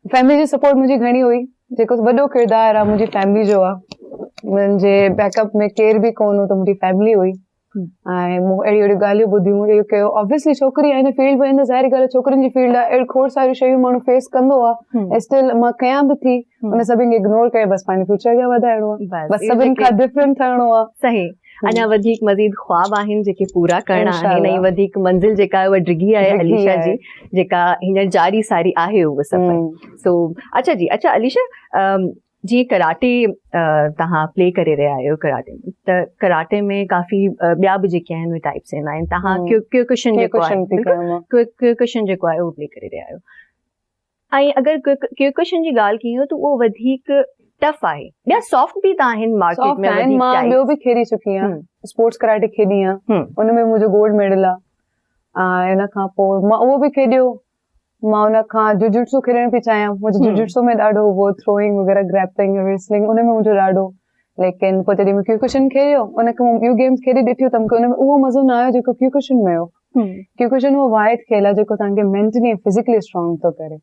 Family جي support منهنجي گهڻي هئي، جيڪو وڏو ڪردار آهي منهنجي فيملي جو آهي. منهنجي بيڪ اپ ۾ ڪير به ڪونه هو ته منهنجي فيملي هئي ۽ مون اهڙيون اهڙيون ڳالهيون ٻڌيون، اهو ڪيو. آبويسلي ڇوڪري آهي هن فيلڊ ۾ ته ظاهري ڳالهه آهي ڇوڪرين جي فيلڊ آهي، اهڙيون کوڙ ساريون شيون ماڻهو فيس ڪندو آهي، اسٽل مان ڪيان به ٿي، ان سڀني کي اگنور ڪري بس پنهنجي فيوچر اڳيان وڌائڻو آهي، بس سڀني کان ڊفرنٽ ٺهڻو آهي. صحيح، اڃا وڌيڪ مزيد خواب آهن جيڪي پورا ڪرڻا آهن ۽ وڌيڪ منزل جيڪا آهي اها ڊگهي آهي عليشا جي، جيڪا هينئر جاري ساري آهي اهو سفر. سو اڇا جي، اڇا عليشا، جيئن ڪراٽي توهان پلي ڪري رهيا آهيو ڪراٽي ۾ ته ڪراٽي ۾ ڪافي ٻيا به جيڪي آهن اهي ٽائپس ايندا آهن، توهان ڪيوڪشن جيڪو آهي، ڪيوڪشن جيڪو آهي اهو پلي ڪري رهيا آهيو ۽ اگر ڪيوڪشن جي ڳالهه ڪيون ته اهو وڌيڪ ٽف آهي، ٻيا سافٽ به ته آهن مارڪيٽ ۾ وڌيڪ. مان ٻيو به کيڏي چڪي آهيان، اسپورٽس ڪراٽي کيڏي آهيان، ان ۾ منهنجو گولڊ ميڊل آهي. ان کان پوء مان اهو به کيڏيو، مان ان کان جوجٽسو کيڏڻ پئي چاهيان، منهنجو جوجٽسو ۾ ڏاڍو هو، ٿروئنگ وغيره، گريپلنگ، ريسلنگ، ان ۾ منهنجو ڏاڍو. ليڪن پوء جڏهن مون ڪيوڪوشن کيڏيو، ان کان مون ٻيون گيمز کيڏي ڏٺيون ته مونکي ان ۾ اهو مزو نه آيو جيڪو ڪيوڪوشن ۾ هو. ڪيوڪوشن اهو واحد کيل آهي جيڪو توهان کي مينٽلي ۽ فزيڪلي اسٽرانگ ٿو ڪري.